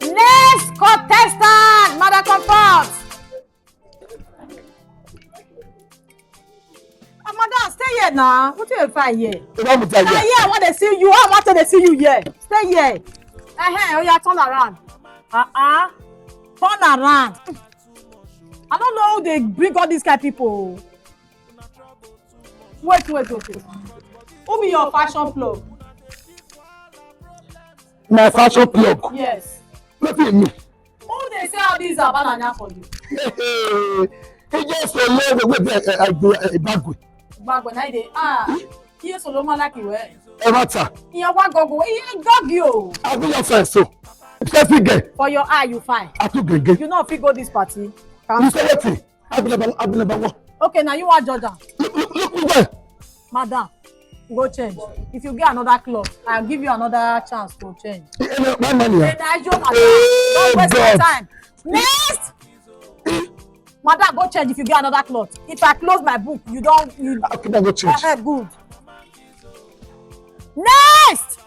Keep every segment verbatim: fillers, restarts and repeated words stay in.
Next contestant, Madam Comfort. Ah, madam, stay here now. What you find here? Eba mu ta Na here. Here I want to see you. I want to see you here. Stay here. Uh-huh. Oh yeah, turn around. Uh-uh. Turn around. I don't know who they bring all these kind of people. Wait, wait, wait, wait. Who be your fashion plug? My fashion plug. Yes. Nothing me. Who they say all these are banana for you? He just a little bit. Ibagwe. Ibagwe, now they ah. Yes, so long like you were. Emata. You want go go. You got you. I be your friend so. Selfie girl. For your eye, you fine. I too gege. You know if you go this party. You say wetin? Abinaba, Abinaba what? Okay, now you are judge am. Look, look, look, look there. Madam, go change. If you get another cloth, I'll give you another chance to change. Eh, eh, no, my money, eh, yeah. Now you, madam. Eh, don't waste my God. Time. Next. Eh. Madam, go change if you get another cloth. If I close my book, you don't. You, I could not go change. Eh, eh, good. Next.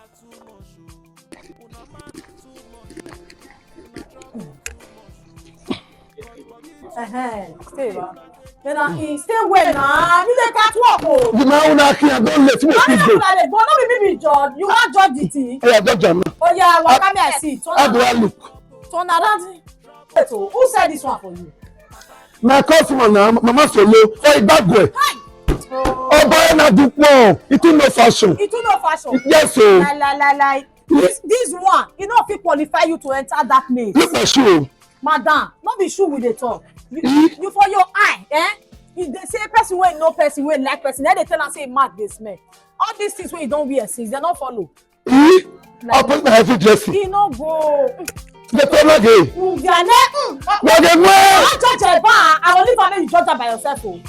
Uh-huh. Stay, ba. Then I can stay well now. You dey catch work, oh. The man una here don late, make we go. But no be me be judge. You wan judge the thing? Yeah, judge am now. Oh yeah, waka me I see. Turn around. How do I look? Turn around. Wait, oh, who said this one for you? My customer na Mama Solo for Ibagwe. Hi. Oh. Oba na Dukwo. It too no fashion. It too no fashion. Yes, so. Lie, lie, lie, lie. This, this one, e no fit qualify you to enter that place. Look my shoe. Madam, no be shoe we dey talk. You, you for your eye, eh? You dey say person wey know person, wey like person, then they tell am say mouth dey smell. All these things wey you don wear since, they no follow. Eh? Like, I put my heavy dressing. E no go. The color gay. Mm, they are ne-, mm, uh, Wage mwe. I wan judge a bar. I will leave am make you judge am by yourself, oh.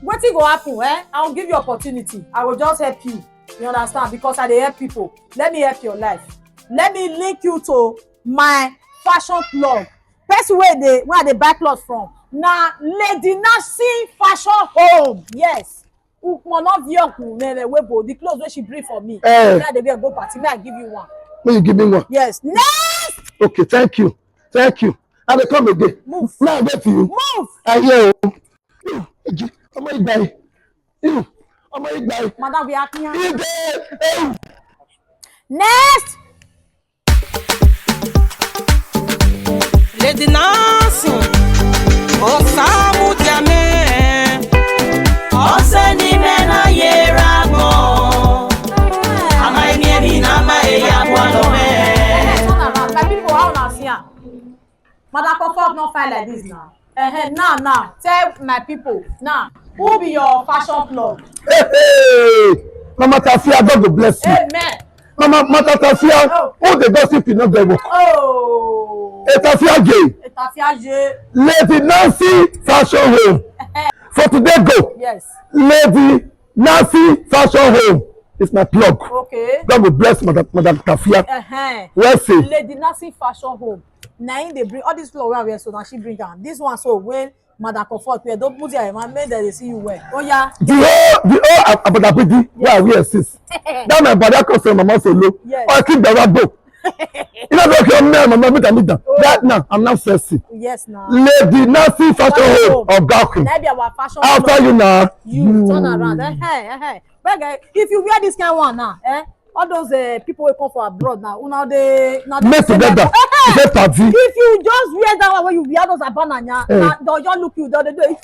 Wetin go happen, eh? I will give you opportunity. I will just help you. You understand? Because I dey help people. Let me help your life. Let me link you to my fashion plug. Person wey dey, wey I dey buy cloth from na Lady Nancy Fashion Home. Yes. Ukmo no view ku nene webo. The clothes wey she bring for me. Eh. Make I dey wear go party. Make I give you one. Make you give me one. Yes. Next. Okay, thank you. Thank you. I dey come again. Move. Now I wait for you. Move. I hear you. Ọmọ Igba yìí. Ọmọ Igba yìí. Madam, we are here. Igba. Next. Lady Nancy, Osamu Jame, Oseni Mena Yeramo, Amai Niemi Nama Eya Bualome. Turn around. My people, how una see am? Madam Comfort no fine like this now. Uh-huh. Now, now, tell my people now, who be your fashion plug? Hey, hey. Mama Tafia, God go bless you. Amen. Mama, Mama Tafia, oh, who the gossip you no get work? Oh. Etafia J. Etafia J. Lady Nancy Fashion Home. For today go. Yes. Lady Nancy Fashion Home is my plug. Okay. God will bless Madam, Madam Tafia. Uh-huh. Well said. Lady Nancy Fashion Home. Na im dey bring all this cloth wey I wear, so na she bring am. This one so wey Madam Comfort wear, don put your man, make dem dey see you well. Oh yeah. The whole, the whole Ab-, Abadabidi wey I wear since. That my brother come say Mama Solo. Yes. I keep the rap go. You know, okay, man, Mama, meet am, meet am. Oh. Right now, I'm not sexy. Yes, now. Lady Nancy Fashion Home, Oga Okin. That be our fashion. After you now. You turn around. Eh, eh, eh, eh. But, eh, if you wear this kind one now, eh, all those, eh, people wey come for abroad now, una dey, una dey mix together. It's a party. If you just wear that one wey you wear, those abananya, eh, na, they'll just look you, they'll dey do it.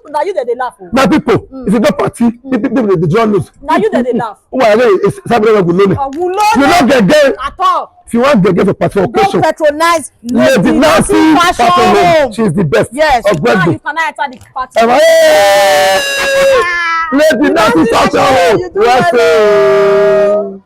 Na you dey dey laugh o. My people, if you go party, people dey, dey draw nose. Na you dey dey laugh. Who are they? Is somebody like Wulone? Uh, Wulone. You no get gay. At all. If you want gay for party for occasion, patronize Lady Nancy Fashion Home. She's the best. Yes. Now you can enter the party. Hey! Lady Nancy Fashion Home. Well said.